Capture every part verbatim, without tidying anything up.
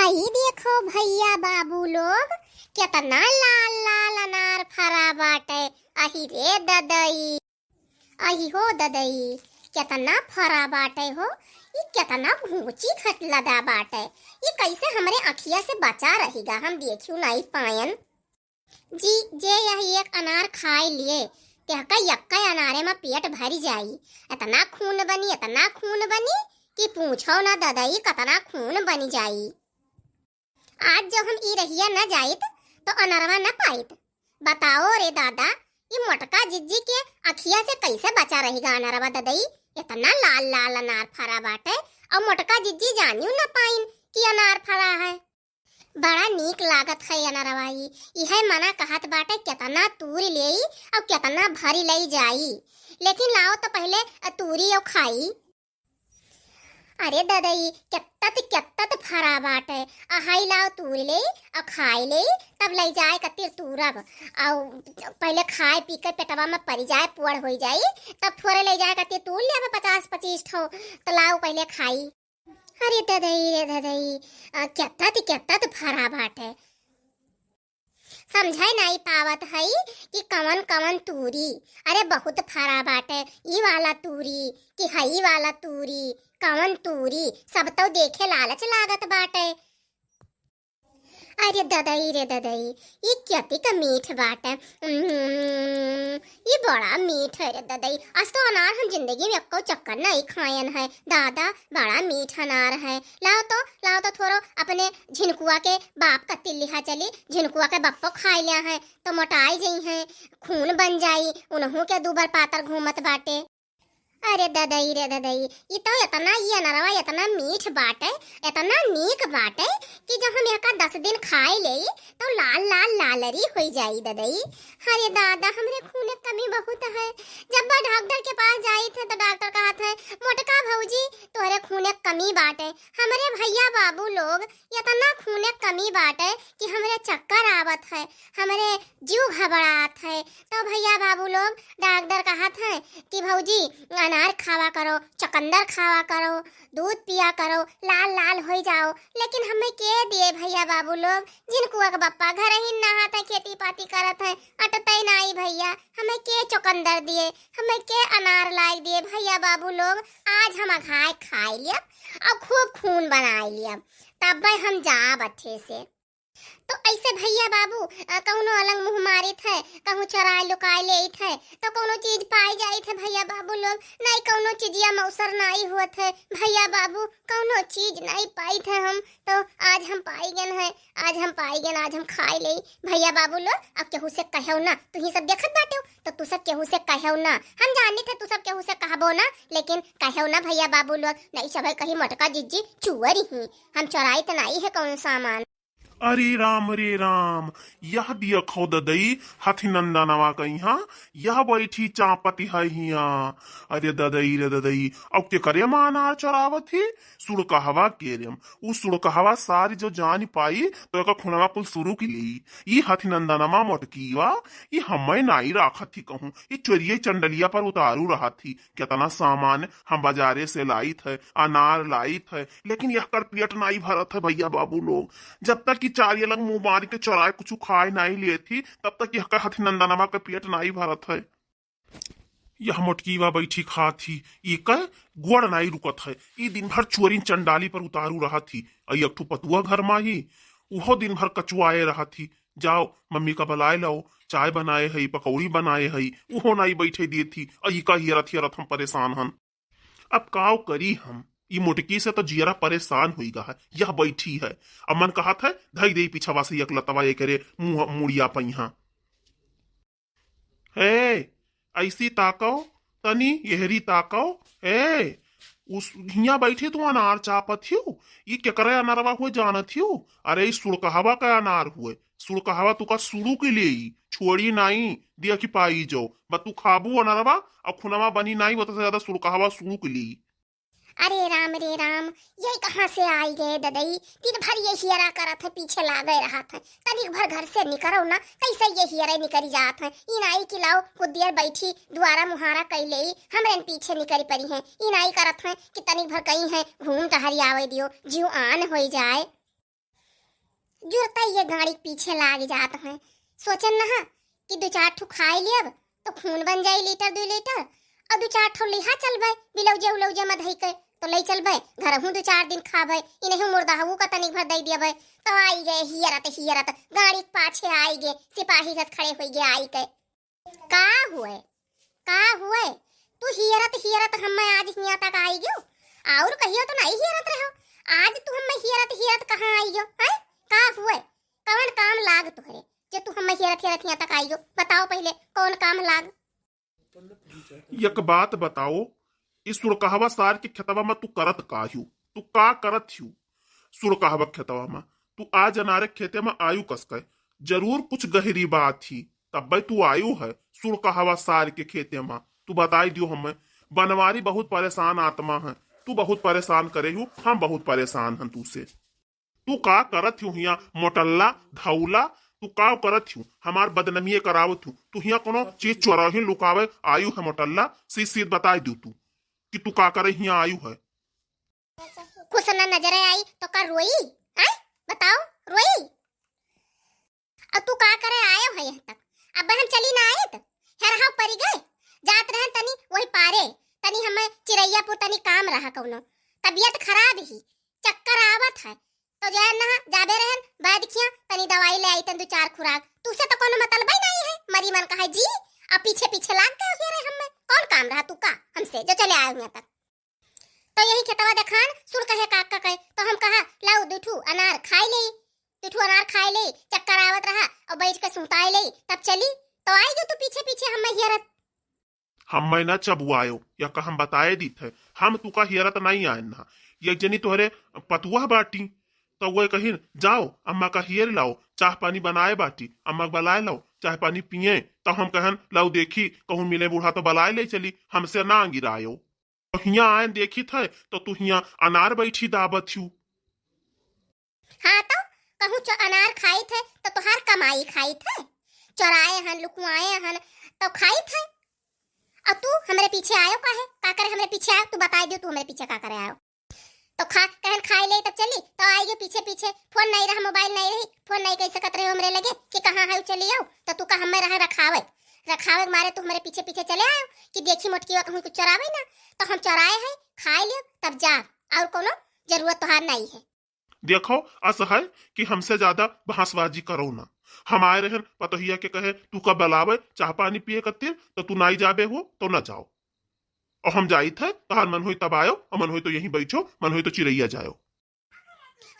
अही देखो भइया बाबू लोग, केतना लाल लाल अनार फरा बाटे। अही रे ददई, अही हो ददई, केतना फरा बाटे हो। ई केतना घूंची खट लदा बाटे। ई कइसे हमरे अँखिया से बचा रहिगा, हम देखियो नाई पायन। जी, जे यह एक अनार खाइ लिए, तेहका यक्का अनारे मा पेट भरि जाई। एतना खून बनी, एतना खून बनी कि पूछो ना ददई, कतना खून बनि जाई। आज जो हम ई रहिया न जाइत, तो अनरवा न पाइत। बताओ रे दादा, ई मोटका जिज्जी के अँखिया से कइसे बचा रहिगा अनरवा ददई? एतना लाल लाल अनार फरा बाटे, अउर मोटका जिज्जी जानियो न पाइन कि अनार फरा है। बड़ा नीक लागत है अनरवा ई। इहै मना कहत बाटे, केतना तूरि लेई अउर केतना भरि लई जाई। लेकिन लाओ तो पहिले तूरी अउर खाई। अरे ददई, केत्तत केत्तत फरा बाटे। अहई लाओ तूरि लेई अउर खाइ लेई, तब लई जाए कतिर तूरब। अउर पहिले खाए पी के पेटवा मा परि जाए, पुअड़ होइ जाई, तब थोरे लई जाए कतिर तूर लेबे पचास पच्चीस ठो, त लाओ पहिले खाई। अरे ददई रे ददई, अ, केत्तत केत्तत फरा बाटे। समझै नाई पावत हई कि कवन कवन तूरी। अरे बहुत फरा बाटे, ई वाला तूरी कि हई वाला तूरी, कवन तूरी, सब तो देखे लालच लागत बाटे। अरे ददई रे ददई, ई केतिक मीठ बाटे। उम्म, ई बड़ा मीठ है रे ददई। अस तो अनार हम जिंदगी में एक्को चक्कर नाई खायन है। दादा, बड़ा मीठ अनार है। लाओ तो, लाओ तो थोरो अपने झिनकुआ के बाप कत्ती लिहा चली। झिनकुआ के बप्पो खाइ लिया है तो मोटाइ जइहैं, खून बन जाई। उनहू के दू बार पातर घूमत बाटे। अरे ददई रे ददई, ई तो एतना, ई अनरवा एतना मीठ बाटे, एतना नीक बाटे कि जब हम एका दस दिन खाइ लेई तो लाल लाल लालरी होइ जाई ददई। अरे दादा, हमरे खूने क कमी बहुत है। जब बा डॉक्टर के पास जाइत है तो डॉक्टर कहत है, "मोटका भौजी, तोहरे खूने क कमी बाटे।" हमरे भइया बाबू लोग एतना खूने क कमी बाटे कि हमरे चक्कर आवत है, हमरे जीव घबरात है। तो भइया बाबू लोग, डॉक्टर कहत है कि भौजी, अनार खावा करो, चुकंदर खावा करो, दूध पिया करो, लाल लाल होइ जाओ। लेकिन हमें के दिए भइया बाबू लोग? झिनकुआ के बप्पा घरहिन नहात है, खेती पाती करत है, अटतै नाई भइया। हमें के चुकंदर दिए, हमें के अनार लाइ दिए भइया बाबू लोग? आज हम अघाए खाइ लियब अउर खूब खून बनाइ लियब, तब्बै हम जाब अठे से। तो अइसे भइया बाबू, अ, कउनो अलग मुँह मारित है, कहूँ चोराइ लुकाइ लेइत है, तो कउनो चीज पाइ जाइत है भइया बाबू लोग। नाई कउनो चीजिया मौसर नाई होत है भइया बाबू, कउनो चीज नाई पाइत है हम, तो आज हम पाइ गएन है, आज हम पाइ गएन, आज हम खाइ लेई। भइया बाबू लोग, अब केहू से कहेउ ना, तुहीं सब देखत बाटेउ, तो तू सब केहू से कहेउ ना। हम जानित है तू सब केहू से कहबो ना, लेकिन कहेउ ना भइया बाबू लोग, नाई सभे कही मोटका जिज्जी चुअर ही, हम चोराइत नाई है कउनो सामान। अरे राम रे राम, यह दियखो ददई, हथी नंदनवा कइहाँ, यह बैठी चापत है हियाँ। अरे ददई रे ददई, अब केकरे मा अनार चोरावत ही? सुड़कहवा केरे मा। उ सुड़कहवा सारी जो जानि पाई, तो एका खुनवा कुल सुरुकि लेई। ई हथी नंदनवा मोटकीवा, ई हम्मै नाई राखत ही कहूँ, ई चोरिये चंडलिया पर उतारू रहत ही। केतना सामान हम बजारे से लाइत है, अनार लाइत है, लेकिन यहकर पेट नाई भरत है भइया बाबू लोग। जब तक कि चार अलग मुँह मारि के चोराए कुछु खाए नाई लेत ही, तब तक यहकर हथी नंदनवा के पेट नाई भरत है। यह मोटकीवा बैठी खात ही, ई कह गोड़ नाई रुकत है। ई दिन भर चोरिन चंडाली पर उतारू रहत ही। अई एक ठो पतुआ घर मा ही, उहो दिन भर कचुआए रहत ही। जाओ, मम्मी का बलाए लाओ, चाय बनाए हई, पकौड़ी बनाए हई, उहो नाई बैठे देत ही। अई का हियरत हियरत हम परेसान हन। अब काव करी हम, ई मोटकी से तो जियरा परेसान होई गा है। यह बैठी है, अब मन कहत है, धई देई पिछवा से एक लतवा एकरे मुँह मुड़िया पइहाँ। हे, अइसी ताकव, तनी एहरी ताकव। हे, उस हियाँ बैठी तू अनार चापत हियो, ई केकरे अनरवा हुए जानत हियो? अरे, ई सुड़कहवा का अनार हुए। सुड़कहवा तुका सुड़ुकि लेई, छोड़ी नाई, दिया कि पाई जाओ। बा तू खाबू अनरवा, अउ खुनवा बनी नाई, बा तोसे ज्यादा सुड़कहवा सुड़ुकि लेई। अरे राम रे राम, ये कहाँ से आइ गए ददई? दिन भर ये हियरा करत है, पीछे लागे रहत है। तनिक भर घर से निकरो ना, तैसे ये हियरे निकरी जात है। ई नाई कि लाओ, कुदियर बैठी, दुआरा मुहारा कइ लेई, हमरेन पीछे निकरी परी हैं। ई नाई करत हैं कि तनिक भर कहीं हैं, घूम टहरी आवे दियो, जीव आन होई जाए। जुरता ये गाड़ी के पीछे लाग जात हैं। सोचन नहा कि दो चार ठो खाई लेब तो खून बन जाई लीटर दुइ लीटर, और दो चार ठो लिहा चलबे बिलौजे उलौजे में धई के, तो ले चलबे घरहू दो चार दिन खाबे, इनहू मुर्दाहू का तनिक भर दे दियबे। तो आई गए हियरत हियरत गाड़ी के पाछे आई गए, सिपाही घस खड़े होई गए आई के। का हुए? का हुए? तू हियरत हियरत हम्मे आज हियां तक आई गयो? और कहियो तो नहीं हियरत रहो, आज तू हम्मे हियरत हियरत कहाँ आई गयो? हैं? का हुए? कौन काम लाग तुहरे जो तू हम्मे हियरत हियरत हियां तक आई गयो? बताओ पहले कौन काम लाग? एक बात बताओ, ई सुरकहवा सार के खेतवा में तू करत का हियो? तू का करत हियो सुरकहवा खेतवा में? तू आज अनारे खेते में आयु कस के, जरूर कुछ गहरी बात ही, तब्बे तू आयु है सुरकहवा सार के खेते में। तू बताई दियो हमें, बनवारी बहुत परेशान आत्मा है, तू बहुत परेशान करे हियो, हम बहुत परेशान हैं तू से। तू का करत हियो हियां मोटल्ला धौला? तू का करत हियो? हमार बदनामी करावत हियो। तू हियां कोनो चीज चोरही लुकावे आयु है मोटल्ला? सीध सीध बताई दियो तू कि तू का करे हियां आयु है। खुश ना नजरे आई तो का रोई? आय बताओ, रोई? और तू का करे आयो है यहाँ तक? अब हम चली ना आयत, हेरहाव परी गए, जात रहन तनी वही पारे, तनी हमें चिरैयापुर तनी काम रहा कौनो, तबीयत खराब ही, चक्कर आवत है, तो जाए ना जाबे रहन, बैद खिया तनी दवाई ले आई तन दो चार खुराक, तू से तो कोनो मतलब ही नहीं है, मरी मन का है जी, अब पीछे पीछे लाग गए हो रे हमें, कौन काम रहा तू का हमसे जो चले आए यहाँ तक? तो यही खेतवा देखान सुर कहे काका कहे, तो हम कहा, "लाओ दुठू अनार खाई ले, दुठू अनार खाई ले, चक्कर आवत रहा और बैठ के सुताई ले, तब चली।" तो आई गयो तू पीछे पीछे हमें हियरत। हमें ना चबुआयो, या का हम बताए दीत है, हम तू का हियरत नहीं आए ना। एक जनी तोहरे पतुआ बाटी, तो वह कहिन, "जाओ अम्मा का हियर लाओ, चाह पानी बनाए बाटी, अम्मा का बलाए लाओ, चाह पानी पिए।" तब हम कहन, "लाओ देखी, कहूँ मिले बूढ़ा तो बलाए ले चली, हमसे ना गिरायो।" तो हियां आयन देखित है, तो तू हियां अनार बैठी दाबत हियू। हाँ तो, कहूँ चो अनार खाइत है, तो तोहार कमाई खाइत है। चोराए हन, लुकुआए हन, तो खाइत है। और तू हमरे पीछे आयो का है? का करे हमरे पीछे आयो? तू बताई दियो, तू हमरे पीछे का करे आयो? तो खा, कहन खाई ले, तब चली, तो आई गयो पीछे पीछे। फोन नहीं रहा, मोबाइल नहीं रही, फोन नहीं कह सकत रहे हमरे लगे कि कहाँ है, चली आओ, तो तू का हमें रहा रखावे, रखावे के मारे तू हमरे पीछे पीछे चले आयो कि देखी मोटकीवा कहूँ कुछ चोरावे ना, तो हम चोराए है, खाई लियो, तब जा, और कोनो जरूरत तोहार नहीं है। देखो, अस है कि हमसे ज्यादा बहसबाजी करो ना। हम आए रहन पतोहिया के कहे, तू का बलावे चाह पानी पिए कतिर, तो तू नाई जाबे हो, तो ना जाओ। और हम जाइत है, तहार मन होई तब आयो, और मन होई तो यहीं बैठो, मन होई तो चिरैया जायो।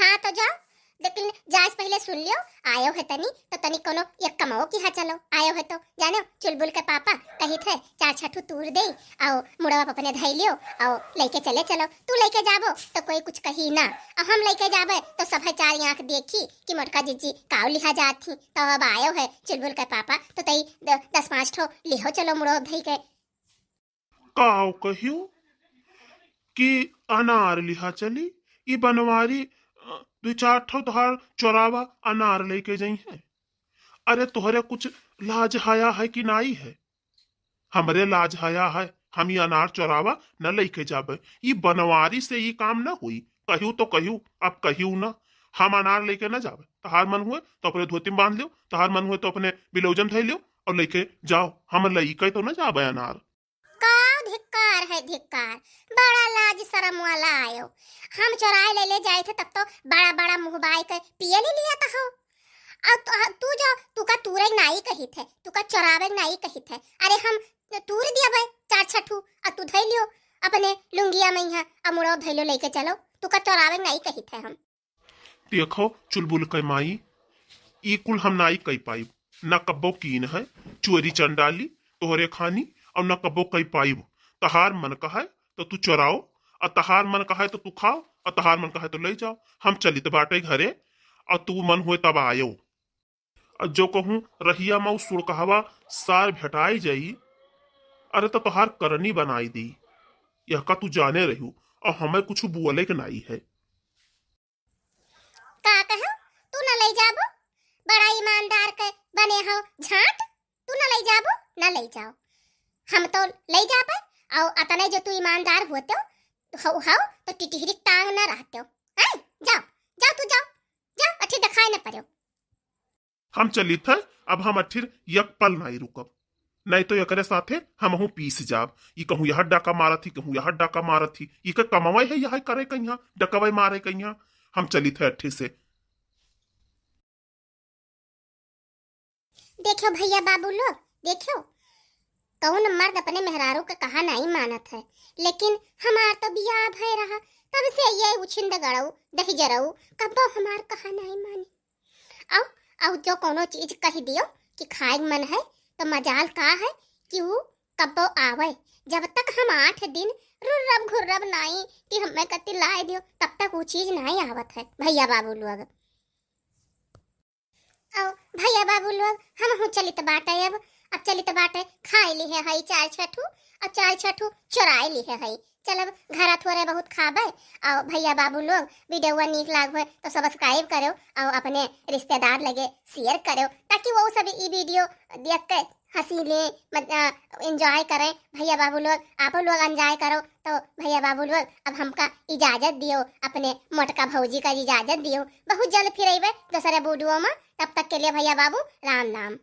हाँ, तो जाओ, लेकिन जाए से पहले सुन लियो, आयो है तनी, तो तनी कोनो एक कमाओ की हाँ चलो, आयो है तो, जानो, चुलबुल के पापा कहित है, चार छठू तूर दे, आओ मुड़वा अपने धई लियो, आओ लेके चले चलो। तू लेके जाबो, तो कोई कुछ कही ना, और हम लेके जाबे, तो सब है चार आँख देखी कि मोटका जिज्जी काव लिहा जात थी, तो अब आयो है चुलबुल के पापा, तो तई द-, दस पाँच ठो लिहो चलो मुड़ो धई के। काव कहियो कि अनार लिहा चली, ई बनवारी, अ, दो चार ठो तोहार चोरावा अनार लेके जइहैं। अरे तोहरे कुछ लाज हया है कि नाई है? हमरे लाज हया है, हम ई अनार चोरावा न लेके जाबे। ई बनवारी से ई काम न होई। कहियो तो कहियो, अब कहियो ना, हम अनार लेके न जाबे। तोहार मन हुए तो अपने धोती में बांध लियो, तोहार मन हुए तो अपने बिलौजन धइ लियो और लेके जाओ। हम लेके तो न जाबे अनार। का धिक्कार है धिक्कार, बड़ा लाज शरम वाला आयो। हम चोराए ले ले जाए थे तब तो बड़ा बड़ा मुँह बाय के पिए ले लिया था हो। अब तो, तू जो, तू का तूरे नाई कही थे, तू का चोरावे नाई कही थे। अरे हम तूर दिया बे चार छठू, अब तू धई लियो अपने लुंगिया में यहाँ, अब मुड़ो धई लियो लेके चलो, तू का चोरावे नाई कही थे हम। देखो चुलबुल के माई, ई कुल हम नाई कई पाइब, न कब्बो कीन है, चोरी चंडाली तोहरे खानी, और न कब्बो कई पाइब। तहार मन कहे तो तू चोराओ, और तहार मन कहे तो तू खाओ, और तहार मन कहे तो ले जाओ। हम चलित बाटे घरे, और तू मन हुए तब आयो। और जो कहूँ रहिया में उ सुरकहवा सार भेटाई जाई, अरे तो तोहार करनी बनाई दी, यह का तू जाने रहियो, और हमें कुछ बोले के नाई है। का कहो, तू न ले जाबो? बड़ा ईमानदार के बने हो झांट, तू न ले जाबो, न ले जाओ, हम तो ले जाबे। और अतने जो तू ईमानदार होतो हो, हो तो टिटहरी टांग न रहतो। हैं, जाओ, जाओ तू जाओ, जाओ, अच्छी दिखाई न हम चलित है, अब हम अठिर एक पल नाई रुकब, नाई तो एकरे साथे हमहू पीस जाब। ई कहूँ यहाँ डाका मारत ही, कहूँ यहाँ डाका मारत ही, ई के कमवै है यहाँ करे कहिया, डकवै मारे कहिया। हम चलित है अठे से। देखो भैया बाबू लोग, देखो, कौन मर्द अपने मेहरारू के कहा नाई मानत है, लेकिन हमार तो बियाह भय रहा, तब से ये उछिंद गड़ऊ, दहिजरऊ, कब्बो हमार कहा नाई मानी। अउ, अउ जो कौनो चीज कह दियो कि खाए के मन है, तो मजाल का है कि ऊ कब्बो आवे। जब तक हम आठ दिन रुर्रब घुर्रब नाई कि हमें कति लाए दियो, तब तक ऊ चीज नाई आवत है भैया बाबू लोग। अउ भैया बाबू लोग, हमहू चलित बाटे अब, अब चलित बाटे, खाए लिहे हई चार छठू, अउ चार छठू चोराए लिहे हई। चलब, घरा थोरे बहुत खाबे। अउ भैया बाबू लोग, video नीक लाग होए तो subscribe करो, अउ अपने रिश्तेदार लगे share करो, ताकि वो सब ई video देख के हंसी ले, मत-, अ, enjoy करें। भैया बाबू लोग, आपो लोग enjoy करो। तो भैया बाबू लोग, अब हमका इजाजत दियो, अपने मोटका भौजी का इजाजत दियो। बहुत जल्द फिर अइबे दूसरे video में, तब तक के लिए भैया बाबू राम राम।